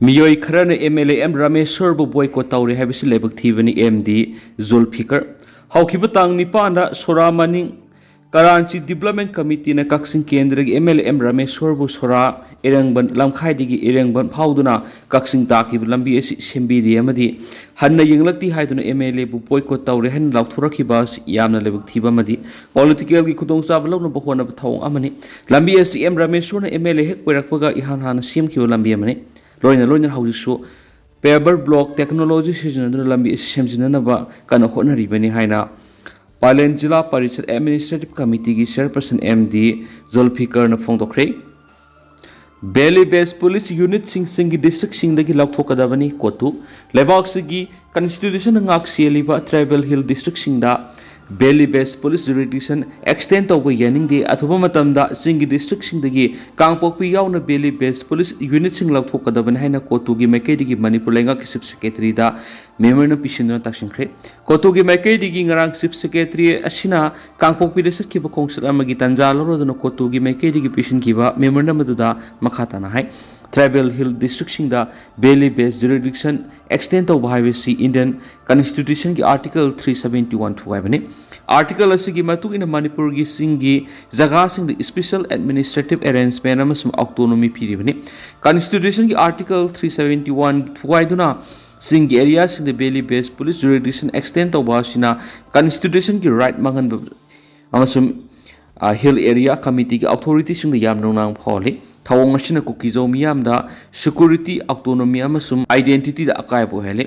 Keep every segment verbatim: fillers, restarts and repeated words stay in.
ꯃꯤꯑꯣꯏ ꯈꯔꯅ M L A M ꯔꯥꯃꯦꯁ꯭ꯋꯔꯕꯨ ꯕꯣꯏꯀꯣꯠ ꯇꯧꯔꯦ ꯍꯥꯏꯕꯁꯤ ꯂꯥꯏꯕꯛ ꯊꯤꯕꯅꯤ, ꯑꯦꯝ ꯗꯤ ꯖꯨꯜꯐꯤꯀꯔ꯫ ꯍꯧꯈꯤꯕ ꯇꯥꯡ ꯅꯤꯄꯥꯟꯗ ꯁꯣꯔꯥ ꯃꯅꯤꯡ ꯀꯔꯥꯟꯆꯤ ꯗꯤꯕ꯭ꯂꯞꯃꯦꯟ ꯀꯃꯤꯇꯤꯅ ꯀꯛꯆꯤꯡ ꯀꯦꯟꯗ꯭ꯔꯒꯤ ꯑꯦꯝ ꯑꯦꯜ ꯑꯦ ꯑꯦꯝ ꯔꯥꯃꯦꯁ꯭ꯋꯔꯕꯨ ꯁꯣꯔꯥ ꯏꯔꯦꯡꯕꯟ ꯂꯝꯈꯥꯏꯗꯒꯤ ꯏꯔꯦꯡꯕꯟ ꯐꯥꯎꯗꯨꯅ ꯀꯛꯆꯤꯡ ꯇꯥꯈꯤꯕ ꯂꯝꯕꯤ ꯑꯁꯤ ꯁꯦꯝꯕꯤꯗꯦ ꯑꯃꯗꯤ ꯍꯟꯅ ꯌꯦꯡꯂꯛꯇꯦ ꯍꯥꯏꯗꯨꯅ ꯑꯦꯝ ꯑꯦꯜ ꯑꯦꯕꯨ ꯕꯣꯏꯀꯣꯠ ꯇꯧꯔꯦ ꯍꯥꯏꯅ ꯂꯥꯎꯊꯣꯔꯛꯈꯤꯕ ꯑꯁꯤ ꯌꯥꯝꯅ ꯂꯥꯏꯕꯛ ꯊꯤꯕ ꯑꯃꯗꯤ ꯄꯣꯂꯤꯇꯤꯀꯦꯜꯒꯤ ꯈꯨꯗꯣꯡꯆꯥꯕ ꯂꯧꯅꯕ ꯍꯣꯠꯅꯕ ꯊꯧꯑꯣꯡ ꯑꯃꯅꯤ꯫ ꯂꯝꯕꯤ ꯑꯁꯤ ꯑꯦꯝ ꯔꯥꯃꯦꯁ꯭ꯋꯔꯅ ꯑꯦꯝ ꯑꯦꯜ ꯑꯦ ꯍꯦꯛ ꯑꯣꯏꯔꯛꯄꯒ ꯏꯍꯥꯟ ꯍꯥꯟꯅ ꯁꯦꯝꯈꯤꯕ ꯂꯝꯕꯤ ꯑꯃꯅꯤ꯫ ꯂꯣꯏꯅ ꯂꯣꯏꯅꯅ ꯍꯧꯖꯤꯛꯁꯨ ꯄꯦꯕꯔ ꯕ꯭ꯂꯣꯛ ꯇꯦꯛꯅꯣꯂꯣꯖꯤ ꯁꯤꯖꯤꯟꯅꯗꯨꯅ ꯂꯝꯕꯤ ꯑꯁꯤ ꯁꯦꯝꯖꯤꯟꯅꯅꯕ ꯀꯟꯅ ꯍꯣꯠꯅꯔꯤꯕꯅꯤ ꯍꯥꯏꯅ ꯄꯥꯂꯦꯟ ꯖꯤꯂꯥ ꯄꯔꯤꯁꯠ ꯑꯦꯗꯃꯤꯅꯤꯁꯇ꯭ꯔꯦꯇꯤꯚ ꯀꯃꯤꯇꯤꯒꯤ ꯆꯦꯌꯔꯄꯔꯁꯟ ꯑꯦꯝ ꯗꯤ ꯖꯨꯜꯐꯤꯀꯔꯅ ꯐꯣꯡꯗꯣꯛꯈ꯭ꯔꯦ꯫ ꯚꯦꯂꯤ ꯕꯦꯁ ꯄꯨꯂꯤꯁ ꯌꯨꯅꯤꯠꯁꯤꯡ ꯆꯤꯡꯒꯤ ꯗꯤꯁꯇ꯭ꯔꯤꯛꯁꯤꯡꯗꯒꯤ ꯂꯧꯊꯣꯛꯀꯗꯕꯅꯤ꯫ ꯀꯣꯇꯨ ꯂꯩꯕꯥꯛꯁꯤꯒꯤ ꯀꯟꯁꯇꯤꯇ꯭ꯌꯨꯁꯟꯅ ꯉꯥꯛ ꯁꯦꯜꯂꯤꯕ ꯇ꯭ꯔꯥꯏꯕꯦꯜ ꯍꯤꯜ ꯗꯤꯁꯇ꯭ꯔꯤꯛꯁꯤꯡꯗ valley base police jurisdiction extend ꯇꯧꯕ ꯌꯥꯅꯤꯡꯗꯦ꯫ ꯑꯊꯨꯕ ꯃꯇꯝꯗ ꯆꯤꯡꯒꯤ ꯗꯤꯁꯇ꯭ꯔꯤꯛꯁꯤꯡꯗꯒꯤ ꯀꯥꯡꯄꯣꯛꯄꯤ ꯌꯥꯎꯅ ꯚꯦꯂꯤ ꯕꯦꯁ ꯄꯨꯂꯤꯁ ꯌꯨꯅꯤꯠꯁꯤꯡ ꯂꯧꯊꯣꯛꯀꯗꯕꯅꯤ ꯍꯥꯏꯅ ꯀꯣꯇꯨꯒꯤ ꯃꯥꯏꯀꯩꯗꯒꯤ ꯃꯅꯤꯄꯨꯔ ꯂꯩꯉꯥꯛꯀꯤ ꯆꯤꯐ ꯁꯦꯀ꯭ꯔꯦꯇꯔꯤꯗ ꯃꯦꯃꯣꯔꯦꯟꯗꯝ ꯄꯤꯁꯤꯟꯗꯨꯅ ꯇꯥꯛꯁꯤꯟꯈ꯭ꯔꯦ꯫ ꯀꯣꯇꯨꯒꯤ ꯃꯥꯏꯀꯩꯗꯒꯤ ꯉꯔꯥꯡ ꯆꯤꯐ ꯁꯦꯀ꯭ꯔꯦꯇꯔꯤ ꯑꯁꯤꯅ ꯀꯥꯡꯄꯣꯛꯄꯤꯗ ꯆꯠꯈꯤꯕ ꯈꯣꯡꯆꯠ ꯑꯃꯒꯤ ꯇꯥꯟꯖꯥ ꯂꯧꯔꯗꯨꯅ ꯀꯣꯇꯨꯒꯤ ꯃꯥꯏꯀꯩꯗꯒꯤ ꯄꯤꯁꯤꯟꯈꯤꯕ ꯃꯦꯃꯣꯔꯦꯟꯗꯝ ꯑꯗꯨꯗ ꯃꯈꯥ ꯇꯥꯅ ꯍꯥꯏ꯫ ꯇ꯭ꯔꯥꯏꯕꯦꯜ ꯍꯤꯜ ꯗꯤꯁꯇ꯭ꯔꯤꯛꯁꯤꯡꯗ ꯚꯦꯂꯤ ꯕꯦꯁ ꯖꯨꯔꯤꯗꯤꯛꯁꯟ ꯑꯦꯛꯁꯇꯦꯟ ꯇꯧꯕ ꯍꯥꯏꯕꯁꯤ ꯏꯟꯗꯤꯌꯟ ꯀꯟꯁꯇꯤꯇ꯭ꯌꯨꯁꯟꯒꯤ ꯑꯥꯔꯇꯤꯀꯜ ꯊ꯭ꯔꯤ ꯁꯕꯦꯟꯇꯤ ꯋꯥꯟ ꯊꯨꯒꯥꯏꯕꯅꯤ꯫ ꯑꯥꯔꯇꯤꯀꯜ ꯑꯁꯤꯒꯤ ꯃꯇꯨꯡ ꯏꯟꯅ ꯃꯅꯤꯄꯨꯔꯒꯤ ꯆꯤꯡꯒꯤ ꯖꯒꯥꯁꯤꯡꯗ ꯏꯁꯄꯤꯁꯦꯜ ꯑꯦꯗꯃꯤꯅꯤꯁꯇ꯭ꯔꯦꯇꯤꯚ ꯑꯦꯔꯦꯟꯖꯃꯦꯟ ꯑꯃꯁꯨꯡ ꯑꯣꯇꯣꯅꯣꯃꯤ ꯄꯤꯔꯤꯕꯅꯤ꯫ ꯀꯟꯁꯇꯤꯇ꯭ꯌꯨꯁꯟꯒꯤ ꯑꯥꯔꯇꯤꯀꯜ ꯊ꯭ꯔꯤ ꯁꯕꯦꯟꯇꯤ ꯋꯥꯟ ꯊꯨꯒꯥꯏꯗꯨꯅ ꯆꯤꯡꯒꯤ ꯑꯦꯔꯤꯌꯥꯁꯤꯡꯗ valley base police jurisdiction extend ꯇꯧꯕ ꯑꯁꯤꯅ ꯀꯟꯁꯇꯤꯇ꯭ꯌꯨꯁꯟꯒꯤ ꯔꯥꯏꯠ ꯃꯥꯡꯍꯟꯕ ꯑꯃꯁꯨꯡ, ꯑ, ꯍꯤꯜ ꯑꯦꯔꯤꯌꯥ ꯀꯃꯤꯇꯤꯒꯤ ꯑꯣꯊꯣꯔꯤꯇꯤꯁꯤꯡꯗ ꯌꯥꯝꯅ ꯅꯨꯡꯅꯥꯡꯕ ꯐꯥꯎꯍꯜꯂꯤ꯫ ꯊꯧꯑꯣꯡ ꯑꯁꯤꯅ ꯀꯨꯀꯤꯖꯧ ꯃꯤꯌꯥꯝꯗ ꯁꯦꯀ꯭ꯌꯨꯔꯤꯇꯤ, ꯑꯣꯇꯣꯅꯣꯃꯤ ꯑꯃꯁꯨꯡ ꯑꯥꯏꯗꯦꯟꯇꯤꯇꯤꯗ ꯑꯀꯥꯏꯕ ꯑꯣꯏꯍꯜꯂꯤ꯫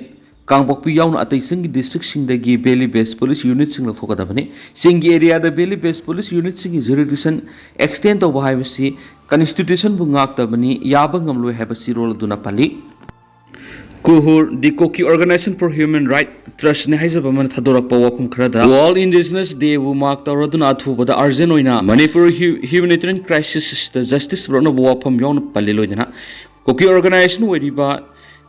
ꯀꯥꯡꯄꯣꯛꯄꯤ ꯌꯥꯎꯅ ꯑꯇꯩ ꯆꯤꯡꯒꯤ ꯗꯤꯁꯇ꯭ꯔꯤꯛꯁꯤꯡꯗꯒꯤ ꯚꯦꯂꯤ ꯕꯦꯁ ꯄꯨꯂꯤꯁ ꯌꯨꯅꯤꯠꯁꯤꯡ ꯂꯧꯊꯣꯛꯀꯗꯕꯅꯤ꯫ ꯆꯤꯡꯒꯤ ꯑꯦꯔꯤꯌꯥꯗ ꯚꯦꯂꯤ ꯕꯦꯁ ꯄꯨꯂꯤꯁ ꯌꯨꯅꯤꯠꯁꯤꯡꯒꯤ ꯖꯨꯔꯤꯗꯤꯛꯁꯟ ꯑꯦꯛꯁꯇꯦꯟ ꯇꯧꯕ ꯍꯥꯏꯕꯁꯤ ꯀꯟꯁꯇꯤꯇ꯭ꯌꯨꯁꯟꯕꯨ ꯉꯥꯛꯇꯕꯅꯤ, ꯌꯥꯕ ꯉꯝꯂꯣꯏ ꯍꯥꯏꯕ ꯆꯤꯔꯣꯜ ꯑꯗꯨꯅ ꯄꯜꯂꯤ꯫ ꯀꯨꯍꯨꯔ, ꯗꯤ ꯀꯣꯀꯤ ꯑꯣꯔꯒꯅꯥꯏꯖꯦꯁꯟ ꯐꯣꯔ ꯍ꯭ꯌꯨꯃꯦꯟ ꯔꯥꯏꯠ ꯇ꯭ꯔꯁꯅꯦ ꯍꯥꯏꯖꯕ ꯑꯃꯅ ꯊꯥꯗꯣꯔꯛꯄ ꯋꯥꯐꯝ ꯈꯔꯗ, ꯋꯥꯔꯜꯗ ꯏꯟꯗꯤꯖꯤꯅꯁ ꯗꯦꯕꯨ ꯃꯥꯔꯛ ꯇꯧꯔꯗꯨꯅ ꯑꯊꯨꯕꯗ ꯑꯔꯖꯦꯟ ꯑꯣꯏꯅ ꯃꯅꯤꯄꯨꯔ ꯍ꯭ꯌꯨ-, ꯍ꯭ꯌꯨꯃꯦꯅꯤꯇꯦꯔꯤꯌꯟ ꯀ꯭ꯔꯥꯏꯁꯤꯁꯇ ꯖꯁꯇꯤꯁ ꯄꯨꯔꯛꯅꯕ ꯋꯥꯐꯝ ꯌꯥꯎꯅ ꯄꯜꯂꯤ꯫ ꯂꯣꯏꯅꯅ ꯀꯣꯀꯤ ꯑꯣꯔꯒꯅꯥꯏꯖꯦꯁꯟ ꯑꯣꯏꯔꯤꯕ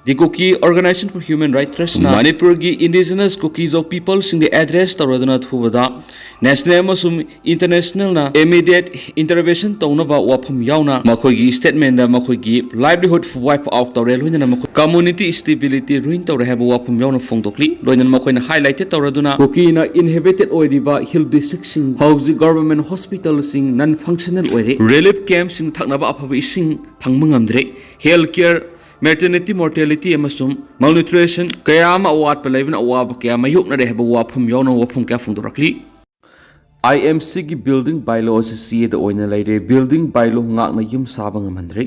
The Kuki Organization for Human Rights Trust ꯅ ꯃꯅꯤꯄꯨꯔꯒꯤ indigenous Kuki-Zo people ꯁꯤꯡꯗ address ꯇꯧꯔꯗꯨꯅ ꯊꯨꯕꯗ national ꯑꯃꯁꯨꯡ international ꯅ immediate intervention ꯇꯧꯅꯕ ꯋꯥꯐꯝ ꯌꯥꯎꯅ ꯃꯈꯣꯏꯒꯤ statement ꯗ ꯃꯈꯣꯏꯒꯤ livelihood wipe out ꯇꯧꯔꯦ, ꯂꯣꯏꯅꯅ ꯃꯈꯣꯏ community stability ruin ꯇꯧꯔꯦ ꯍꯥꯏꯕ ꯋꯥꯐꯝ ꯌꯥꯎꯅ ꯐꯣꯡꯗꯣꯛꯂꯤ꯫ ꯂꯣꯏꯅꯅ ꯃꯈꯣꯏꯅ highlight ꯇꯧꯔꯗꯨꯅ ꯀꯨꯀꯤꯅ inhabited ꯑꯣꯏꯔꯤꯕ hill district ꯁꯤꯡ ꯍꯧꯖꯤꯛ government hospital ꯁꯤꯡ non functional ꯑꯣꯏꯔꯦ, relief camp ꯁꯤꯡ ꯊꯛꯅꯕ ꯑꯐꯕ ꯏꯁꯤꯡ ꯐꯪꯕ ꯉꯝꯗ꯭ꯔꯦ, health care, maternity mortality ꯑꯃꯁꯨꯡ malnutrition ꯀꯌꯥ ꯑꯃ ꯑꯋꯥꯠꯄ ꯂꯩꯕꯅ ꯑꯋꯥꯕ ꯀꯌꯥ ꯃꯥꯌꯣꯛꯅꯔꯦ ꯍꯥꯏꯕ ꯋꯥꯐꯝ ꯌꯥꯎꯅ ꯋꯥꯐꯝ ꯀꯌꯥ ꯐꯣꯡꯗꯣꯔꯛꯂꯤ꯫ ꯑꯥꯏ ꯑꯦꯝ ꯁꯤꯒꯤ building bylaw ꯑꯁꯤ ꯁꯤ ꯑꯦꯗ ꯑꯣꯏꯅ ꯂꯩꯔꯦ꯫ Building bylaw ꯉꯥꯛꯅ ꯌꯨꯝ ꯁꯥꯕ ꯉꯝꯍꯟꯗ꯭ꯔꯦ꯫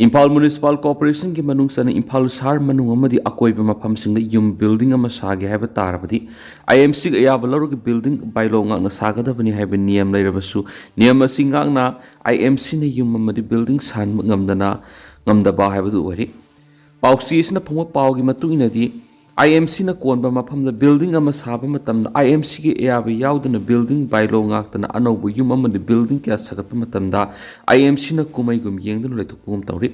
ꯏꯝꯐꯥꯜ Municipal Corporation ꯒꯤ ꯃꯅꯨꯡ ꯆꯟꯅ ꯏꯝꯐꯥꯜ ꯁꯍꯔ ꯃꯅꯨꯡ ꯑꯃꯗꯤ ꯑꯀꯣꯏꯕ ꯃꯐꯝꯁꯤꯡꯗ ꯌꯨꯝ building ꯑꯃ ꯁꯥꯒꯦ ꯍꯥꯏꯕ ꯇꯥꯔꯕꯗꯤ ꯑꯥꯏ ꯑꯦꯝ ꯁꯤꯒꯤ ꯑꯌꯥꯕ ꯂꯧꯔꯒ building bylaw ꯉꯥꯛꯅ ꯁꯥꯒꯗꯕꯅꯤ ꯍꯥꯏꯕ ꯅꯤꯌꯝ ꯂꯩꯔꯕꯁꯨ ꯅꯤꯌꯝ ꯑꯁꯤ ꯉꯥꯛꯅ ꯑꯥꯏ ꯑꯦꯝ ꯁꯤꯅ ꯌꯨꯝ ꯑꯃꯗꯤ building ꯁꯥꯍꯟꯕ ꯉꯝꯗꯅ ꯉꯝꯗꯕ ꯍꯥꯏꯕꯗꯨ ꯑꯣꯏꯔꯤ꯫ ꯄꯥꯎꯆꯦ ꯑꯁꯤꯅ ꯐꯪꯕ ꯄꯥꯎꯒꯤ ꯃꯇꯨꯡ ꯏꯟꯅꯗꯤ ꯑꯥꯏ ꯑꯦꯝ ꯁꯤꯅ ꯀꯣꯟꯕ ꯃꯐꯝꯗ building ꯑꯃ ꯁꯥꯕ ꯃꯇꯝꯗ ꯑꯥꯏ ꯑꯦꯝ ꯁꯤꯒꯤ ꯑꯌꯥꯕ ꯌꯥꯎꯗꯅ building bylaw ꯉꯥꯛꯇꯅ ꯑꯅꯧꯕ ꯌꯨꯝ ꯑꯃꯗꯤ building ꯀꯌꯥ ꯁꯥꯒꯠꯄ ꯃꯇꯝꯗ ꯑꯥꯏ ꯑꯦꯝ ꯁꯤꯅ ꯀꯨꯝꯍꯩꯒꯨꯝ ꯌꯦꯡꯗꯨꯅ ꯂꯩꯊꯣꯛꯄꯒꯨꯝ ꯇꯧꯔꯤ꯫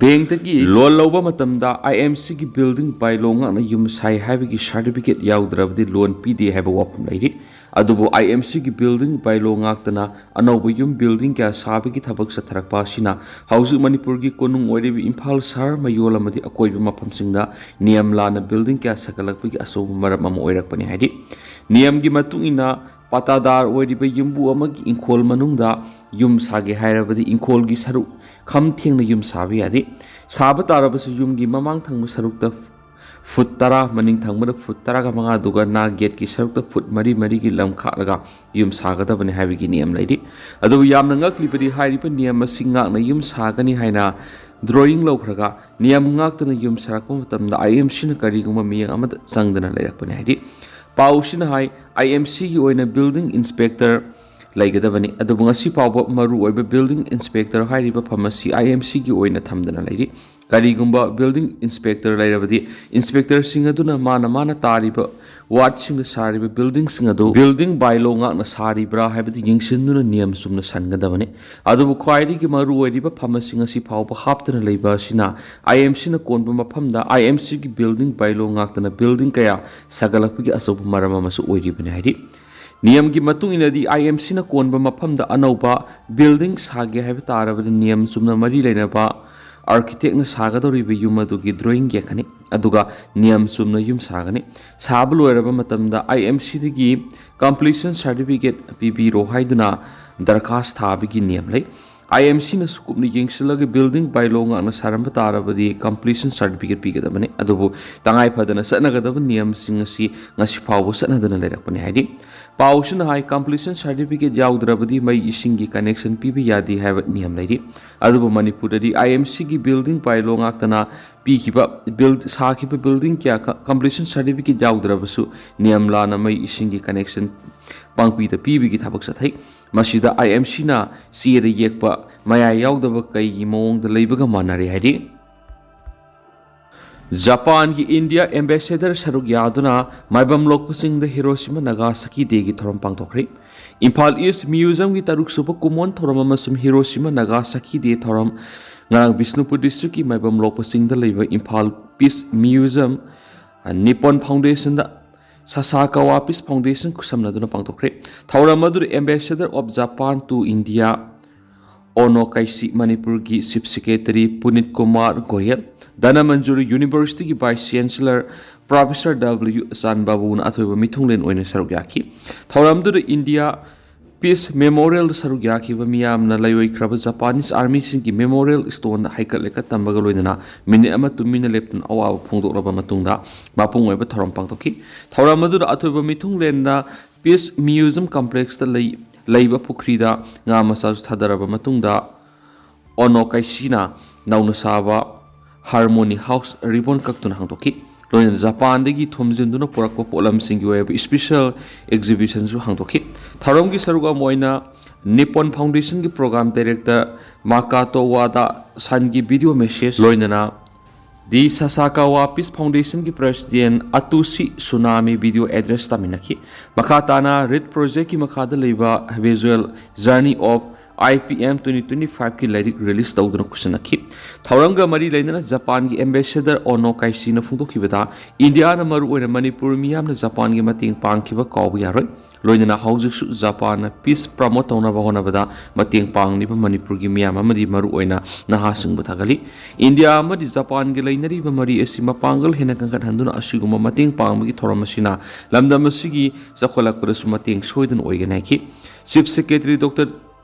Bank ꯇꯒꯤ loan ꯂꯧꯕ ꯃꯇꯝꯗ ꯑꯥꯏ ꯑꯦꯝ ꯁꯤꯒꯤ building bylaw ꯉꯥꯛꯅ ꯌꯨꯝ ꯁꯥꯏ ꯍꯥꯏꯕꯒꯤ certificate ꯌꯥꯎꯗ꯭ꯔꯕꯗꯤ loan ꯄꯤꯗꯦ ꯍꯥꯏꯕ ꯋꯥꯐꯝ ꯂꯩꯔꯤ꯫ ꯑꯗꯨꯕꯨ ꯑꯥꯏ ꯑꯦꯝ ꯁꯤꯒꯤ building bylaw ꯉꯥꯛꯇꯅ ꯑꯅꯧꯕ ꯌꯨꯝ building ꯀꯌꯥ ꯁꯥꯕꯒꯤ ꯊꯕꯛ ꯆꯠꯊꯔꯛꯄ ꯑꯁꯤꯅ ꯍꯧꯖꯤꯛ ꯃꯅꯤꯄꯨꯔꯒꯤ ꯀꯣꯅꯨꯡ ꯑꯣꯏꯔꯤꯕ ꯏꯝꯐꯥꯜ ꯁꯍꯔ ꯃꯌꯣꯜ ꯑꯃꯗꯤ ꯑꯀꯣꯏꯕ ꯃꯐꯝꯁꯤꯡꯗ ꯅꯤꯌꯝ ꯂꯥꯟꯅ building ꯀꯌꯥ ꯁꯥꯒꯠꯂꯛꯄꯒꯤ ꯑꯆꯧꯕ ꯃꯔꯝ ꯑꯃ ꯑꯣꯏꯔꯛꯄꯅꯤ ꯍꯥꯏꯔꯤ꯫ ꯅꯤꯌꯝꯒꯤ ꯃꯇꯨꯡ ꯏꯟꯅ ꯄꯥꯇꯥꯗꯥꯔ ꯑꯣꯏꯔꯤꯕ ꯌꯨꯝꯕꯨ ꯑꯃꯒꯤ ꯏꯪꯈꯣꯜ ꯃꯅꯨꯡꯗ ꯌꯨꯝ ꯁꯥꯒꯦ ꯍꯥꯏꯔꯕꯗꯤ ꯏꯪꯈꯣꯜꯒꯤ ꯁꯔꯨꯛ ꯈꯝ ꯊꯦꯡꯅ ꯌꯨꯝ ꯁꯥꯕ ꯌꯥꯗꯦ꯫ ꯁꯥꯕ ꯇꯥꯔꯕꯁꯨ ꯌꯨꯝꯒꯤ ꯃꯃꯥꯡ ꯊꯪꯕ ꯁꯔꯨꯛꯇ foot ꯇꯔꯥ, ꯃꯅꯤꯡ ꯊꯪꯕꯗ foot ꯇꯔꯥꯒ ꯃꯉꯥ, ꯑꯗꯨꯒ ꯅꯥ gate ꯀꯤ ꯁꯔꯨꯛꯇ foot ꯃꯔꯤ ꯃꯔꯤꯒꯤ ꯂꯝ ꯈꯥꯛꯂꯒ ꯌꯨꯝ ꯁꯥꯒꯗꯕꯅꯤ ꯍꯥꯏꯕꯒꯤ ꯅꯤꯌꯝ ꯂꯩꯔꯤ꯫ ꯑꯗꯨꯕꯨ ꯌꯥꯝꯅ ꯉꯛꯂꯤꯕꯗꯤ ꯍꯥꯏꯔꯤꯕ ꯅꯤꯌꯝ ꯑꯁꯤ ꯉꯥꯛꯅ ꯌꯨꯝ ꯁꯥꯒꯅꯤ ꯍꯥꯏꯅ drawing ꯂꯧꯈ꯭ꯔꯒ ꯅꯤꯌꯝ ꯉꯥꯛꯇꯅ ꯌꯨꯝ ꯁꯥꯔꯛꯄ ꯃꯇꯝꯗ ꯑꯥꯏ ꯑꯦꯝ ꯁꯤꯅ ꯀꯔꯤꯒꯨꯝꯕ ꯃꯤꯠꯌꯦꯡ ꯑꯃꯠꯇ ꯆꯪꯗꯅ ꯂꯩꯔꯛꯄꯅꯤ ꯍꯥꯏꯔꯤ꯫ ꯄꯥꯎꯁꯤꯅ ꯍꯥꯏ, ꯑꯥꯏ ꯑꯦꯝ ꯁꯤꯒꯤ ꯑꯣꯏꯅ building inspector ꯂꯩꯒꯗꯕꯅꯤ꯫ ꯑꯗꯨꯕꯨ ꯉꯁꯤ ꯐꯥꯎꯕ ꯃꯔꯨꯑꯣꯏꯕ building inspector ꯍꯥꯏꯔꯤꯕ ꯐꯝ ꯑꯁꯤ I M C ꯒꯤ ꯑꯣꯏꯅ ꯊꯝꯗꯅ ꯂꯩꯔꯤ꯫ ꯀꯔꯤꯒꯨꯝꯕ building inspector ꯂꯩꯔꯕꯗꯤ, inspector ꯁꯤꯡ ꯑꯗꯨꯅ ꯃꯥꯅ ꯃꯥꯅ ꯇꯥꯔꯤꯕ ward ꯁꯤꯡꯗ ꯁꯥꯔꯤꯕ building ꯁꯤꯡ ꯑꯗꯨ building bylaw ꯉꯥꯛꯅ ꯁꯥꯔꯤꯕ꯭ꯔꯥ ꯍꯥꯏꯕꯗꯨ ꯌꯦꯡꯁꯤꯟꯗꯨꯅ ꯅꯤꯌꯝ ꯆꯨꯝꯅ ꯁꯟꯒꯗꯕꯅꯤ꯫ ꯑꯗꯨꯕꯨ ꯈ꯭ꯋꯥꯏꯗꯒꯤ ꯃꯔꯨꯑꯣꯏꯔꯤꯕ ꯐꯝ ꯑꯁꯤ ꯉꯁꯤ ꯐꯥꯎꯕ ꯍꯥꯞꯇꯅ ꯂꯩꯕ ꯑꯁꯤꯅ I M C ꯅ ꯀꯣꯟꯕ ꯃꯐꯝꯗ I M C ꯒꯤ building bylaw ꯉꯥꯛꯇꯅ building ꯀꯌꯥ ꯁꯥꯒꯠꯂꯛꯄꯒꯤ ꯑꯆꯧꯕ ꯃꯔꯝ ꯑꯃꯁꯨ ꯑꯣꯏꯔꯤꯕꯅꯤ ꯍꯥꯏꯔꯤ꯫ ꯅꯤꯌꯝꯒꯤ ꯃꯇꯨꯡ ꯏꯟꯅꯗꯤ, I M C ꯅ ꯀꯣꯟꯕ ꯃꯐꯝꯗ ꯑꯅꯧꯕ building ꯁꯥꯒꯦ ꯍꯥꯏꯕ ꯇꯥꯔꯕꯗꯤ, ꯅꯤꯌꯝ ꯆꯨꯝꯅ ꯃꯔꯤ ꯂꯩꯅꯕ architect ꯅ ꯁꯥꯒꯗꯧꯔꯤꯕ ꯌꯨꯝ ꯑꯗꯨꯒꯤ drawing ꯌꯦꯛꯀꯅꯤ, ꯑꯗꯨꯒ ꯅꯤꯌꯝ ꯆꯨꯝꯅ ꯌꯨꯝ ꯁꯥꯒꯅꯤ꯫ ꯁꯥꯕ ꯂꯣꯏꯔꯕ ꯃꯇꯝꯗ I M C ꯗꯒꯤ completion certificate ꯄꯤꯕꯤꯔꯣ ꯍꯥꯏꯗꯨꯅ ꯗꯔꯈꯥꯁ ꯊꯥꯕꯒꯤ ꯅꯤꯌꯝ ꯂꯩ꯫ I M C ꯅꯁꯨ ꯀꯨꯞꯅ ꯌꯦꯡꯁꯤꯜꯂꯒ building bylaw ꯉꯥꯛꯅ ꯁꯥꯔꯝꯕ ꯇꯥꯔꯕꯗꯤ completion certificate ꯄꯤꯒꯗꯕꯅꯤ꯫ ꯑꯗꯨꯕꯨ ꯇꯉꯥꯏ ꯐꯗꯅ ꯆꯠꯅꯒꯗꯕ ꯅꯤꯌꯝꯁꯤꯡ ꯑꯁꯤ ꯉꯁꯤ ꯐꯥꯎꯕ ꯆꯠꯅꯗꯅ ꯂꯩꯔꯛꯄꯅꯤ ꯍꯥꯏꯔꯤ꯫ ꯄꯥꯎꯁꯤꯅ ꯍꯥꯏ, completion certificate ꯌꯥꯎꯗ꯭ꯔꯕꯗꯤ ꯃꯩ ꯏꯁꯤꯡꯒꯤ connection ꯄꯤꯕ ꯌꯥꯗꯦ ꯍꯥꯏꯕ ꯅꯤꯌꯝ ꯂꯩꯔꯤ꯫ ꯑꯗꯨꯕꯨ ꯃꯅꯤꯄꯨꯔꯗꯗꯤ I M C ꯒꯤ building bylaw ꯉꯥꯛꯇꯅ ꯄꯤꯈꯤꯕ build-, ꯁꯥꯈꯤꯕ building ꯀꯌꯥ ꯀ-, completion certificate ꯌꯥꯎꯗ꯭ꯔꯕꯁꯨ ꯅꯤꯌꯝ ꯂꯥꯟꯅ ꯃꯩ ꯏꯁꯤꯡꯒꯤ connection ꯄꯥꯡꯄꯤꯗ ꯄꯤꯕꯒꯤ ꯊꯕꯛ ꯆꯠꯊꯩ꯫ ꯃꯁꯤꯗ I M C ꯅ ꯆꯦꯗ ꯌꯦꯛꯄ ꯃꯌꯥꯏ ꯌꯥꯎꯗꯕ ꯀꯩꯒꯤ ꯃꯑꯣꯡꯗ ꯂꯩꯕꯒ ꯃꯥꯟꯅꯔꯦ ꯍꯥꯏꯔꯤ꯫ ꯖꯄꯥꯟꯒꯤ India ambassador ꯁꯔꯨꯛ ꯌꯥꯗꯨꯅ ꯃꯥꯏꯕꯝ ꯂꯣꯛꯄ ꯆꯤꯡꯗ Hiroshima Nagasaki Day ꯒꯤ ꯊꯧꯔꯝ ꯄꯥꯡꯊꯣꯛꯈ꯭ꯔꯦ꯫ ꯏꯝꯐꯥꯜ East Museum ꯒꯤ ꯇꯔꯨꯛ ꯁꯨꯕ ꯀꯨꯃꯣꯟ ꯊꯧꯔꯝ ꯑꯃꯁꯨꯡ Hiroshima Nagasaki Day ꯊꯧꯔꯝ ꯉꯔꯥꯡ ꯕꯤꯁꯅꯨꯄꯨꯔ district ꯀꯤ ꯃꯥꯏꯕꯝ ꯂꯣꯛꯄ ꯆꯤꯡꯗ ꯂꯩꯕ Imphal Peace Museum, Nippon Foundation ꯗ Sasakawa Peace Foundation ꯈꯨꯠꯁꯝꯅꯗꯨꯅ ꯄꯥꯡꯊꯣꯛꯈ꯭ꯔꯦ꯫ ꯊꯧꯔꯝ ꯑꯗꯨꯗ Ambassador of Japan to India, ꯑꯣꯅꯣ ꯀꯩꯁꯤ, ꯃꯅꯤꯄꯨꯔꯒꯤ Chief Secretary ꯄꯨꯅꯤꯠ Kumar Goyal, Dhanamanjuri University ꯒꯤ Vice Chancellor Professor W ꯆꯥꯟꯕꯥꯕꯨꯅ ꯑꯊꯣꯏꯕ ꯃꯤꯊꯨꯡꯂꯦꯟ ꯑꯣꯏꯅ ꯁꯔꯨꯛ ꯌꯥꯈꯤ꯫ ꯊꯧꯔꯝꯗꯨꯗ India Peace Memorial ꯗ ꯁꯔꯨꯛ ꯌꯥꯈꯤꯕ ꯃꯤꯌꯥꯝꯅ ꯂꯩꯔꯣꯏꯈ꯭ꯔꯕ Japanese army ꯁꯤꯡꯒꯤ memorial stone ꯗ ꯍꯩꯀꯠ ꯂꯩꯀꯠ ꯇꯝꯕꯒ ꯂꯣꯏꯅꯅ ꯃꯤꯅꯤꯠ ꯑꯃ ꯇꯨꯃꯤꯟꯅ ꯂꯦꯞꯇꯨꯅ ꯑꯋꯥꯕ ꯐꯣꯡꯗꯣꯛꯂꯕ ꯃꯇꯨꯡꯗ ꯃꯄꯨꯡ ꯑꯣꯏꯕ ꯊꯧꯔꯝ ꯄꯥꯡꯊꯣꯛꯈꯤ꯫ ꯊꯧꯔꯝ ꯑꯗꯨꯗ ꯑꯊꯣꯏꯕ ꯃꯤꯊꯨꯡꯂꯦꯟꯅ Peace Museum Complex ꯇ ꯂꯩ-, ꯂꯩꯕ ꯄꯨꯈ꯭ꯔꯤꯗ ꯉꯥ ꯃꯆꯥꯁꯨ ꯊꯥꯗꯔꯕ ꯃꯇꯨꯡꯗ, ꯑꯣꯅꯣ ꯀꯩꯁꯤꯅ ꯅꯧꯅ ꯁꯥꯕ Harmony House ribbon ꯀꯛꯇꯨꯅ ꯍꯥꯡꯗꯣꯛꯈꯤ꯫ ꯂꯣꯏꯅꯅ ꯖꯄꯥꯟꯗꯒꯤ ꯊꯣꯝꯖꯤꯟꯗꯨꯅ ꯄꯨꯔꯛꯄ ꯄꯣꯠꯂꯝꯁꯤꯡꯒꯤ ꯑꯣꯏꯕ special exhibitionꯁꯨ ꯍꯥꯡꯗꯣꯛꯈꯤ꯫ ꯊꯧꯔꯝꯒꯤ ꯁꯔꯨꯛ ꯑꯃ ꯑꯣꯏꯅ Nippon Foundationꯒꯤ program director Makoto Wada ꯁꯟꯒꯤ video message, ꯂꯣꯏꯅꯅ The Sasakawa Peace Foundationꯒꯤ president Atsushi Tsunami video address ꯇꯥꯃꯤꯟꯅꯈꯤ꯫ ꯃꯈꯥ ꯇꯥꯅ READ projectꯀꯤ ꯃꯈꯥꯗ ꯂꯩꯕ visual Journey of I P M twenty twenty-fiveꯀꯤ ꯂꯥꯏꯔꯤꯛ release ꯇꯧꯗꯨꯅ ꯈꯨꯠꯁꯟꯅꯈꯤ꯫ ꯊꯧꯔꯝꯒ ꯃꯔꯤ ꯂꯩꯅꯅ ꯖꯄꯥꯟꯒꯤ ambassador Ono Kaishiꯅ ꯐꯣꯡꯗꯣꯛꯈꯤꯕꯗ, ꯏꯟꯗꯤꯌꯥꯅ ꯃꯔꯨꯑꯣꯏꯅ ꯃꯅꯤꯄꯨꯔ ꯃꯤꯌꯥꯝꯅ ꯖꯄꯥꯟꯒꯤ ꯃꯇꯦꯡ ꯄꯥꯡꯈꯤꯕ ꯀꯥꯎꯕ ꯌꯥꯔꯣꯏ꯫ ꯂꯣꯏꯅꯅ ꯍꯧꯖꯤꯛꯁꯨ ꯖꯄꯥꯟꯅ peace promote ꯇꯧꯅꯕ ꯍꯣꯠꯅꯕꯗ ꯃꯇꯦꯡ ꯄꯥꯡꯂꯤꯕ ꯃꯅꯤꯄꯨꯔꯒꯤ ꯃꯤꯌꯥꯝ ꯑꯃꯗꯤ ꯃꯔꯨꯑꯣꯏꯅ ꯅꯍꯥꯁꯤꯡꯕꯨ ꯊꯥꯒꯠꯂꯤ꯫ ꯏꯟꯗꯤꯌꯥ ꯑꯃꯗꯤ ꯖꯄꯥꯟꯒꯤ ꯂꯩꯅꯔꯤꯕ ꯃꯔꯤ ꯑꯁꯤ ꯃꯄꯥꯡꯒꯜ ꯍꯦꯟꯅ ꯀꯟꯈꯠꯍꯟꯗꯨꯅ ꯑꯁꯤꯒꯨꯝꯕ ꯃꯇꯦꯡ ꯄꯥꯡꯕꯒꯤ ꯊꯧꯔꯝ ꯑꯁꯤꯅ ꯂꯝꯗꯝ ꯑꯁꯤꯒꯤ ꯆꯥꯎꯈꯠꯂꯛꯄꯗꯁꯨ ꯃꯇꯦꯡ ꯁꯣꯏꯗꯅ ꯑꯣꯏꯒꯅꯤ ꯍꯥꯏꯈꯤ꯫ Chief Secretary Doctor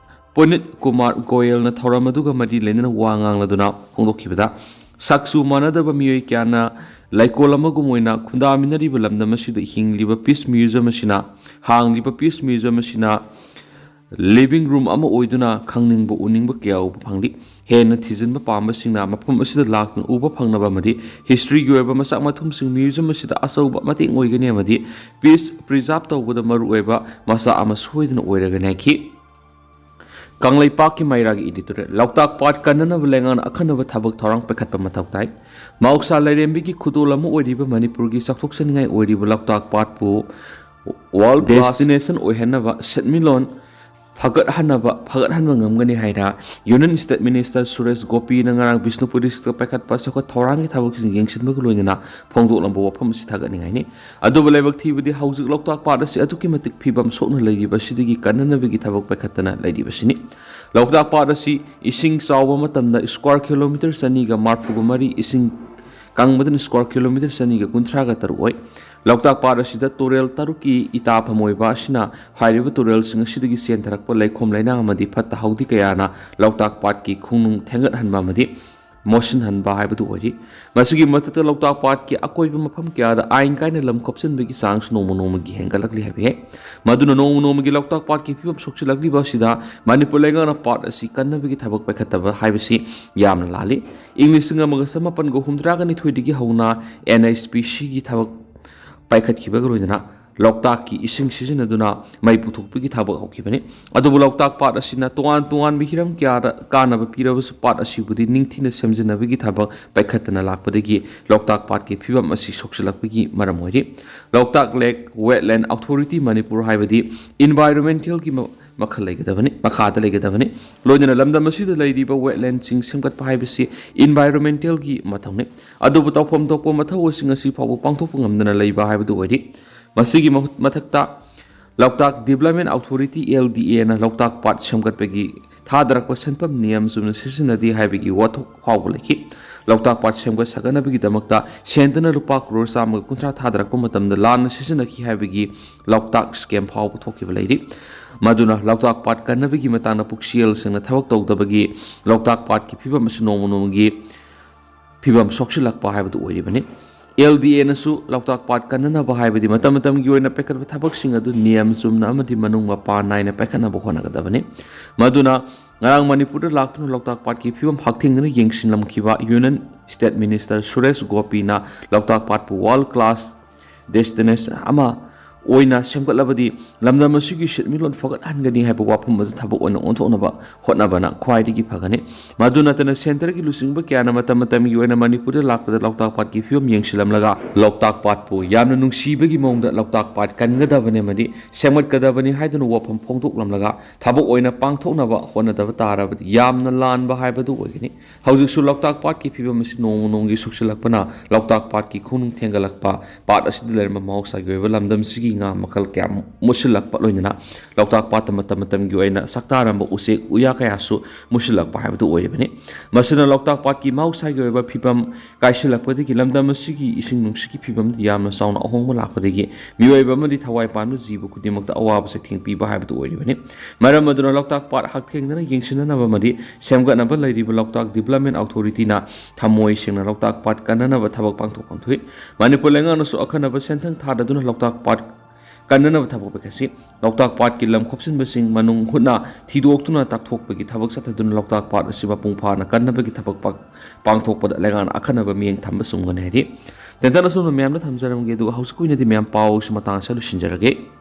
ꯄꯨꯅꯤꯠ ꯀꯨꯃꯥꯔ ꯒꯣꯌꯦꯜꯅ ꯊꯧꯔꯝ ꯑꯗꯨꯒ ꯃꯔꯤ ꯂꯩꯅꯅ ꯋꯥ ꯉꯥꯡꯂꯗꯨꯅ ꯐꯣꯡꯗꯣꯛꯈꯤꯕꯗ, ꯁꯛꯁꯨ ꯃꯥꯟꯅꯗꯕ ꯃꯤꯑꯣꯏ ꯀꯌꯥꯅ ꯂꯩꯀꯣꯜ ꯑꯃꯒꯨꯝ ꯑꯣꯏꯅ ꯈꯨꯟꯗꯥꯃꯤꯟꯅꯔꯤꯕ ꯂꯝꯗꯝ ꯑꯁꯤꯗ ꯍꯤꯡꯂꯤꯕ peace museum ꯑꯁꯤꯅ, ꯍꯥꯡꯂꯤꯕ peace museum ꯑꯁꯤꯅ living room ꯑꯃ ꯑꯣꯏꯗꯨꯅ ꯈꯪꯅꯤꯡꯕ ꯎꯅꯤꯡꯕ ꯀꯌꯥ ꯎꯕ ꯐꯪꯂꯤ꯫ ꯍꯦꯟꯅ ꯊꯤꯖꯤꯟꯕ ꯄꯥꯝꯕꯁꯤꯡꯅ ꯃꯐꯝ ꯑꯁꯤꯗ ꯂꯥꯛꯇꯨꯅ ꯎꯕ ꯐꯪꯅꯕ ꯑꯃꯗꯤ historyꯒꯤ ꯑꯣꯏꯕ ꯃꯁꯛ ꯃꯊꯨꯝꯁꯤꯡ museum ꯑꯁꯤꯗ ꯑꯆꯧꯕ ꯃꯇꯦꯡ ꯑꯣꯏꯒꯅꯤ ꯑꯃꯗꯤ peace preserve ꯇꯧꯕꯗ ꯃꯔꯨꯑꯣꯏꯕ ꯃꯆꯥꯛ ꯑꯃ ꯁꯣꯏꯗꯅ ꯑꯣꯏꯔꯒꯅꯤ ꯍꯥꯏꯈꯤ꯫ ꯀꯪꯂꯩꯄꯥꯛꯀꯤ ꯃꯩꯔꯥꯒꯤ editorial꯫ ꯂꯣꯛꯇꯥꯛ ꯄꯥꯠ ꯀꯟꯅꯅꯕ ꯂꯩꯉꯥꯛꯅ ꯑꯈꯟꯅꯕ ꯊꯕꯛ ꯊꯧꯔꯥꯡ ꯄꯥꯏꯈꯠꯄ ꯃꯊꯧ ꯇꯥꯏ꯫ ꯃꯍꯧꯁꯥ ꯂꯥꯏꯔꯦꯝꯕꯤꯒꯤ ꯈꯨꯗꯣꯜ ꯑꯃ ꯑꯣꯏꯔꯤꯕ ꯃꯅꯤꯄꯨꯔꯒꯤ ꯆꯥꯎꯊꯣꯛꯆꯅꯤꯡꯉꯥꯏ ꯑꯣꯏꯔꯤꯕ ꯂꯣꯛꯇꯥꯛ ꯄꯥꯠꯄꯨ world class destination ꯑꯣꯏꯍꯟꯅꯕ ꯁꯦꯟꯃꯤꯠꯂꯣꯟ ꯐꯒꯠꯍꯟꯅꯕ, ꯐꯒꯠꯍꯟꯕ ꯉꯝꯒꯅꯤ ꯍꯥꯏꯅ Union State Minister ꯁꯨꯔꯦꯁ ꯒꯣꯄꯤꯅ ꯉꯔꯥꯡ ꯕꯤꯁꯅꯨꯄꯨꯔ districtꯇ ꯄꯥꯏꯈꯠꯄ ꯆꯥꯎꯈꯠ ꯊꯧꯔꯥꯡꯒꯤ ꯊꯕꯛꯁꯤꯡ ꯌꯦꯡꯁꯤꯟꯕꯒ ꯂꯣꯏꯅꯅ ꯐꯣꯡꯗꯣꯛꯂꯝꯕ ꯋꯥꯐꯝ ꯑꯁꯤ ꯊꯥꯒꯠꯅꯤꯡꯉꯥꯏꯅꯤ꯫ ꯑꯗꯨꯕꯨ ꯂꯥꯏꯕꯛ ꯊꯤꯕꯗꯤ ꯍꯧꯖꯤꯛ ꯂꯣꯛꯇꯥꯛ ꯄꯥꯠ ꯑꯁꯤ ꯑꯗꯨꯛꯀꯤ ꯃꯇꯤꯛ ꯐꯤꯕꯝ ꯁꯣꯛꯅ ꯂꯩꯔꯤꯕ ꯑꯁꯤꯗꯒꯤ ꯀꯟꯅꯅꯕꯒꯤ ꯊꯕꯛ ꯄꯥꯏꯈꯠꯇꯅ ꯂꯩꯔꯤꯕꯁꯤꯅꯤ꯫ ꯂꯣꯛꯇꯥꯛ ꯄꯥꯠ ꯑꯁꯤ ꯏꯁꯤꯡ ꯆꯥꯎꯕ ꯃꯇꯝꯗ square kilometre ꯆꯅꯤꯒ ꯃꯔꯤꯐꯨꯒ ꯃꯔꯤ, ꯏꯁꯤꯡ ꯀꯪꯕꯗꯅ square kilometre ꯆꯅꯤꯒ ꯀꯨꯟꯊ꯭ꯔꯥꯒ ꯇꯔꯨꯛ ꯑꯣꯏ꯫ ꯂꯣꯛꯇꯥꯛ ꯄꯥꯠ ꯑꯁꯤꯗ ꯇꯨꯔꯦꯜ ꯇꯔꯨꯛꯀꯤ ꯏꯇꯥꯐꯝ ꯑꯣꯏꯕ ꯑꯁꯤꯅ ꯍꯥꯏꯔꯤꯕ ꯇꯨꯔꯦꯜꯁꯤꯡ ꯑꯁꯤꯗꯒꯤ ꯆꯦꯟꯊꯔꯛꯄ ꯂꯩꯈꯣꯝ ꯂꯩꯅꯥꯡ ꯑꯃꯗꯤ ꯐꯠꯇ ꯍꯥꯎꯗꯤ ꯀꯌꯥꯅ ꯂꯣꯛꯇꯥꯛ ꯄꯥꯠꯀꯤ ꯈꯣꯡꯅꯨꯡ ꯊꯦꯡꯒꯠꯍꯟꯕ ꯑꯃꯗꯤ ꯃꯣꯠꯁꯤꯟꯍꯟꯕ ꯍꯥꯏꯕꯗꯨ ꯑꯣꯏꯔꯤ꯫ ꯃꯁꯤꯒꯤ ꯃꯊꯛꯇ ꯂꯣꯛꯇꯥꯛ ꯄꯥꯠꯀꯤ ꯑꯀꯣꯏꯕ ꯃꯐꯝ ꯀꯌꯥꯗ ꯑꯥꯏꯟ ꯀꯥꯏꯅ ꯂꯝ ꯈꯣꯞꯆꯤꯟꯕꯒꯤ ꯆꯥꯡꯁꯨ ꯅꯣꯡꯃ ꯅꯣꯡꯃꯒꯤ ꯍꯦꯟꯒꯠꯂꯛꯂꯤ ꯍꯥꯏꯕ ꯌꯥꯏ꯫ ꯃꯗꯨꯅ ꯅꯣꯡꯃ ꯅꯣꯡꯃꯒꯤ ꯂꯣꯛꯇꯥꯛ ꯄꯥꯠꯀꯤ ꯐꯤꯕꯝ ꯁꯣꯛꯆꯤꯜꯂꯛꯂꯤꯕ ꯑꯁꯤꯗ ꯃꯅꯤꯄꯨꯔ ꯂꯩꯉꯥꯛꯅ ꯄꯥꯠ ꯑꯁꯤ ꯀꯟꯅꯕꯒꯤ ꯊꯕꯛ ꯄꯥꯏꯈꯠꯇꯕ ꯍꯥꯏꯕꯁꯤ ꯌꯥꯝꯅ ꯂꯥꯜꯂꯤ꯫ ꯏꯪ ꯂꯤꯁꯤꯡ ꯑꯃꯒ ꯆꯃꯥꯄꯟꯒ ꯍꯨꯝꯗ꯭ꯔꯥꯒ ꯅꯤꯊꯣꯏꯗꯒꯤ ꯍꯧꯅ ꯑꯦꯟ ꯑꯩꯆ ꯄꯤ ꯁꯤꯒꯤ ꯊꯕꯛ ꯄꯥꯏꯈꯠꯈꯤꯕꯒ ꯂꯣꯏꯅꯅ ꯂꯣꯛꯇꯥꯛꯀꯤ ꯏꯁꯤꯡ ꯁꯤꯖꯤꯟꯅꯗꯨꯅ ꯃꯩ ꯄꯨꯊꯣꯛꯄꯒꯤ ꯊꯕꯛ ꯍꯧꯈꯤꯕꯅꯤ꯫ ꯑꯗꯨꯕꯨ ꯂꯣꯛꯇꯥꯛ ꯄꯥꯠ ꯑꯁꯤꯅ ꯇꯣꯉꯥꯟ ꯇꯣꯉꯥꯟꯕ ꯍꯤꯔꯝ ꯀꯌꯥꯗ ꯀꯥꯟꯅꯕ ꯄꯤꯔꯕꯁꯨ, ꯄꯥꯠ ꯑꯁꯤꯕꯨꯗꯤ ꯅꯤꯡꯊꯤꯅ ꯁꯦꯝꯖꯤꯟꯅꯕꯒꯤ ꯊꯕꯛ ꯄꯥꯏꯈꯠꯇꯅ ꯂꯥꯛꯄꯗꯒꯤ ꯂꯣꯛꯇꯥꯛ ꯄꯥꯠꯀꯤ ꯐꯤꯕꯝ ꯑꯁꯤ ꯁꯣꯛꯆꯤꯜꯂꯛꯄꯒꯤ ꯃꯔꯝ ꯑꯣꯏꯔꯤ꯫ ꯂꯣꯛꯇꯥꯛ ꯂꯦꯛ ꯋꯦꯠꯂꯦꯟ ꯑꯣꯊꯣꯔꯤꯇꯤ ꯃꯅꯤꯄꯨꯔ ꯍꯥꯏꯕꯗꯤ ꯏꯟꯚꯥꯏꯔꯣꯟꯃꯦꯟꯇꯦꯜꯒꯤ ꯃ-, ꯃꯈꯜ ꯂꯩꯒꯗꯕꯅꯤ, ꯃꯈꯥꯗ ꯂꯩꯒꯗꯕꯅꯤ꯫ ꯂꯣꯏꯅꯅ ꯂꯝꯗꯝ ꯑꯁꯤꯗ ꯂꯩꯔꯤꯕ ꯋꯦꯠꯂꯦꯟꯁꯤꯡ ꯁꯦꯝꯒꯠꯄ ꯍꯥꯏꯕꯁꯤ ꯏꯟꯚꯥꯏꯔꯣꯟꯃꯦꯟꯇꯦꯜꯒꯤ ꯃꯊꯧꯅꯤ꯫ ꯑꯗꯨꯕꯨ ꯇꯧꯐꯝ ꯊꯣꯛꯄ ꯃꯊꯧ ꯑꯁꯤꯡ ꯑꯁꯤ ꯐꯥꯎꯕ ꯄꯥꯡꯊꯣꯛꯄ ꯉꯝꯗꯅ ꯂꯩꯕ ꯍꯥꯏꯕꯗꯨ ꯑꯣꯏꯔꯤ꯫ ꯃꯁꯤꯒꯤ ꯃꯍꯨꯠ-, ꯃꯊꯛꯇ ꯂꯣꯛꯇꯥꯛ ꯗꯤꯕ꯭ꯂꯞꯃꯦꯟ ꯑꯣꯊꯣꯔꯤꯇꯤ, ꯑꯦꯜ ꯗꯤ ꯑꯦꯅ ꯂꯣꯛꯇꯥꯛ ꯄꯥꯠ ꯁꯦꯝꯒꯠꯄꯒꯤ ꯊꯥꯗꯔꯛꯄ ꯁꯦꯟꯐꯝ ꯅꯤꯌꯝ ꯆꯨꯝꯅ ꯁꯤꯖꯤꯟꯅꯗꯦ ꯍꯥꯏꯕꯒꯤ ꯋꯥꯊꯣꯛ ꯐꯥꯎꯕ ꯂꯩꯈꯤ꯫ ꯂꯣꯛꯇꯥꯛ ꯄꯥꯠ ꯁꯦꯝꯒꯠ ꯁꯥꯒꯠꯅꯕꯒꯤꯗꯃꯛꯇ ꯁꯦꯟꯇꯅ ꯂꯨꯄꯥ ꯀ꯭ꯔꯣꯔ ꯆꯥꯝꯃꯒ ꯀꯨꯟꯊ꯭ꯔꯥ ꯊꯥꯗꯔꯛꯄ ꯃꯇꯝꯗ ꯂꯥꯟꯅ ꯁꯤꯖꯤꯟꯅꯈꯤ ꯍꯥꯏꯕꯒꯤ ꯂꯣꯛꯇꯥꯛ ꯁ꯭ꯀꯦꯝ ꯐꯥꯎꯕ ꯊꯣꯛꯈꯤꯕ ꯂꯩꯔꯤ꯫ ꯃꯗꯨꯅ ꯂꯣꯛꯇꯥꯛ ꯄꯥꯠ ꯀꯟꯅꯕꯒꯤ ꯃꯇꯥꯡꯗ ꯄꯨꯛꯆꯦꯜ ꯁꯦꯡꯅ ꯊꯕꯛ ꯇꯧꯗꯕꯒꯤ ꯂꯣꯛꯇꯥꯛ ꯄꯥꯠꯀꯤ ꯐꯤꯕꯝ ꯑꯁꯤ ꯅꯣꯡꯃ ꯅꯣꯡꯃꯒꯤ ꯐꯤꯕꯝ ꯁꯣꯛꯆꯤꯜꯂꯛꯄ ꯍꯥꯏꯕꯗꯨ ꯑꯣꯏꯔꯤꯕꯅꯤ꯫ ꯑꯦꯜ ꯗꯤ ꯑꯦꯅꯁꯨ ꯂꯣꯛꯇꯥꯛ ꯄꯥꯠ ꯀꯟꯅꯅꯕ ꯍꯥꯏꯕꯗꯤ ꯃꯇꯝ ꯃꯇꯝꯒꯤ ꯑꯣꯏꯅ ꯄꯥꯏꯈꯠꯄ ꯊꯕꯛꯁꯤꯡ ꯑꯗꯨ ꯅꯤꯌꯝ ꯆꯨꯝꯅ ꯑꯃꯗꯤ ꯃꯅꯨꯡ ꯃꯄꯥꯟ ꯅꯥꯏꯅ ꯄꯥꯏꯈꯠꯅꯕ ꯍꯣꯠꯅꯒꯗꯕꯅꯤ꯫ ꯃꯗꯨꯅ ꯉꯔꯥꯡ ꯃꯅꯤꯄꯨꯔꯗ ꯂꯥꯛꯇꯨꯅ ꯂꯣꯛꯇꯥꯛ ꯄꯥꯠꯀꯤ ꯐꯤꯕꯝ ꯍꯛꯊꯦꯡꯅꯅ ꯌꯦꯡꯁꯤꯟꯂꯝꯈꯤꯕ ꯌꯨꯅꯤꯌꯟ ꯁ꯭ꯇꯦꯠ ꯃꯤꯅꯤꯁꯇꯔ ꯁꯨꯔꯦꯁ ꯒꯣꯄꯤꯅ ꯂꯣꯛꯇꯥꯛ ꯄꯥꯠꯄꯨ ꯋꯥꯔꯜ ꯀ꯭ꯂꯥꯁ ꯗꯦꯁꯇꯤꯅꯦꯁꯟ ꯑꯃ ꯑꯣꯏꯅ ꯁꯦꯝꯒꯠꯂꯕꯗꯤ ꯂꯝꯗꯝ ꯑꯁꯤꯒꯤ ꯁꯦꯟꯃꯤꯠꯂꯣꯟ ꯐꯒꯠꯍꯟꯒꯅꯤ ꯍꯥꯏꯕ ꯋꯥꯐꯝ ꯑꯗꯨ ꯊꯕꯛ ꯑꯣꯏꯅ ꯑꯣꯟꯊꯣꯛꯅꯕ ꯍꯣꯠꯅꯕꯅ ꯈ꯭ꯋꯥꯏꯗꯒꯤ ꯐꯒꯅꯤ꯫ ꯃꯗꯨ ꯅꯠꯇꯅ ꯁꯦꯟꯇꯔꯒꯤ ꯂꯨꯆꯤꯡꯕ ꯀꯌꯥꯅ ꯃꯇꯝ ꯃꯇꯝꯒꯤ ꯑꯣꯏꯅ ꯃꯅꯤꯄꯨꯔꯗ ꯂꯥꯛꯄꯗ ꯂꯣꯛꯇꯥꯛ ꯄꯥꯠꯀꯤ ꯐꯤꯕꯝ ꯌꯦꯡꯁꯤꯜꯂꯝꯂꯒ ꯂꯣꯛꯇꯥꯛ ꯄꯥꯠꯄꯨ ꯌꯥꯝꯅ ꯅꯨꯡꯁꯤꯕꯒꯤ ꯃꯑꯣꯡꯗ ꯂꯣꯛꯇꯥꯛ ꯄꯥꯠ ꯀꯟꯒꯗꯕꯅꯤ ꯑꯃꯗꯤ ꯁꯦꯝꯒꯠꯀꯗꯕꯅꯤ ꯍꯥꯏꯗꯨꯅ ꯋꯥꯐꯝ ꯐꯣꯡꯗꯣꯛꯂꯝꯂꯒ ꯊꯕꯛ ꯑꯣꯏꯅ ꯄꯥꯡꯊꯣꯛꯅꯕ ꯍꯣꯠꯅꯗꯕ ꯇꯥꯔꯕꯗꯤ ꯌꯥꯝꯅ ꯂꯥꯟꯕ ꯍꯥꯏꯕꯗꯨ ꯑꯣꯏꯒꯅꯤ꯫ ꯍꯧꯖꯤꯛꯁꯨ ꯂꯣꯛꯇꯥꯛ ꯄꯥꯠꯀꯤ ꯐꯤꯕꯝ ꯑꯁꯤ ꯅꯣꯡꯃ ꯅꯣꯡꯃꯒꯤ ꯁꯣꯛꯆꯤꯜꯂꯛꯄꯅ ꯂꯣꯛꯇꯥꯛ ꯄꯥꯠꯀꯤ ꯈꯣꯡꯅꯨꯡ ꯊꯦꯡꯒꯠꯂꯛꯄ, ꯄꯥꯠ ꯑꯁꯤꯗ ꯂꯩꯔꯝꯕ ꯃꯍꯧꯁꯥꯒꯤ ꯑꯣꯏꯕ ꯂꯝꯗꯝꯁꯤꯒꯤ ꯉꯥ ꯃꯈꯜ ꯀꯌꯥ ꯃꯨꯠꯁꯤꯜꯂꯛꯄ, ꯂꯣꯏꯅꯅ ꯂꯣꯛꯇꯥꯛ ꯄꯥꯠꯇ ꯃꯇꯝ ꯃꯇꯝꯒꯤ ꯑꯣꯏꯅ ꯁꯛꯇꯥꯔꯝꯕ ꯎꯆꯦꯛ ꯎꯌꯥ ꯀꯌꯥꯁꯨ ꯃꯨꯠꯁꯤꯜꯂꯛꯄ ꯍꯥꯏꯕꯗꯨ ꯑꯣꯏꯔꯤꯕꯅꯤ꯫ ꯃꯁꯤꯅ ꯂꯣꯛꯇꯥꯛ ꯄꯥꯠꯀꯤ ꯃꯍꯧꯁꯥꯒꯤ ꯑꯣꯏꯕ ꯐꯤꯕꯝ ꯀꯥꯏꯁꯤꯜꯂꯛꯄꯗꯒꯤ ꯂꯝꯗꯝ ꯑꯁꯤꯒꯤ ꯏꯁꯤꯡ ꯅꯨꯡꯁꯤꯠꯀꯤ ꯐꯤꯕꯝꯗ ꯌꯥꯝꯅ ꯆꯥꯎꯅ ꯑꯍꯣꯡꯕ ꯂꯥꯛꯄꯗꯒꯤ ꯃꯤꯑꯣꯏꯕ ꯑꯃꯗꯤ ꯊꯋꯥꯏ ꯄꯥꯟꯕ ꯖꯤꯕ ꯈꯨꯗꯤꯡꯃꯛꯇ ꯑꯋꯥꯕ ꯆꯩꯊꯦꯡ ꯄꯤꯕ ꯍꯥꯏꯕꯗꯨ ꯑꯣꯏꯔꯤꯕꯅꯤ꯫ ꯃꯔꯝ ꯑꯗꯨꯅ ꯂꯣꯛꯇꯥꯛ ꯄꯥꯠ ꯍꯛꯊꯦꯡꯅꯅ ꯌꯦꯡꯁꯤꯟꯅꯅꯕ ꯑꯃꯗꯤ ꯁꯦꯝꯒꯠꯅꯕ ꯂꯩꯔꯤꯕ ꯂꯣꯛꯇꯥꯛ ꯗꯤꯕꯂꯞꯃꯦꯟ ꯑꯣꯊꯣꯔꯤꯇꯤꯅ ꯊꯃꯣꯏ ꯁꯦꯡꯅ ꯂꯣꯛꯇꯥꯛ ꯄꯥꯠ ꯀꯟꯅꯅꯕ ꯊꯕꯛ ꯄꯥꯡꯊꯣꯛꯐꯝ ꯊꯣꯛꯏ꯫ ꯃꯅꯤꯄꯨꯔ ꯂꯩꯉꯥꯛꯅꯁꯨ ꯑꯈꯟꯅꯕ ꯁꯦꯟꯊꯪ ꯊꯥꯗꯗꯨꯅ ꯂꯣꯛꯇꯥꯛ ꯄꯥꯠ ꯀꯟꯅꯅꯕ ꯊꯕꯛ ꯄꯥꯏꯈꯠꯁꯤ꯫ ꯂꯣꯛꯇꯥꯛ ꯄꯥꯠꯀꯤ ꯂꯝ ꯈꯣꯞꯆꯤꯟꯕꯁꯤꯡ ꯃꯅꯨꯡ ꯍꯨꯠꯅ ꯊꯤꯗꯣꯛꯇꯨꯅ ꯇꯥꯛꯊꯣꯛꯄꯒꯤ ꯊꯕꯛ ꯆꯠꯊꯗꯨꯅ ꯂꯣꯛꯇꯥꯛ ꯄꯥꯠ ꯑꯁꯤ ꯃꯄꯨꯡ ꯐꯥꯅ ꯀꯟꯅꯕꯒꯤ ꯊꯕꯛ ꯄꯥꯡ-, ꯄꯥꯡꯊꯣꯛꯄꯗ ꯂꯩꯉꯥꯛꯅ ꯑꯈꯟꯅꯕ ꯃꯤꯠꯌꯦꯡ ꯊꯝꯕ ꯆꯨꯝꯒꯅꯤ ꯍꯥꯏꯔꯤ꯫ ꯇꯦꯟꯇꯛꯅ ꯑꯁꯨꯝꯅ ꯃꯌꯥꯝꯗ ꯊꯝꯖꯔꯝꯒꯦ, ꯑꯗꯨꯒ ꯍꯧꯖꯤꯛꯀꯤ ꯑꯣꯏꯅꯗꯤ ꯃꯌꯥꯝ ꯄꯥꯎꯁꯤ ꯃꯇꯥꯡ ꯑꯁꯤꯗ ꯂꯣꯏꯁꯤꯟꯖꯔꯒꯦ꯫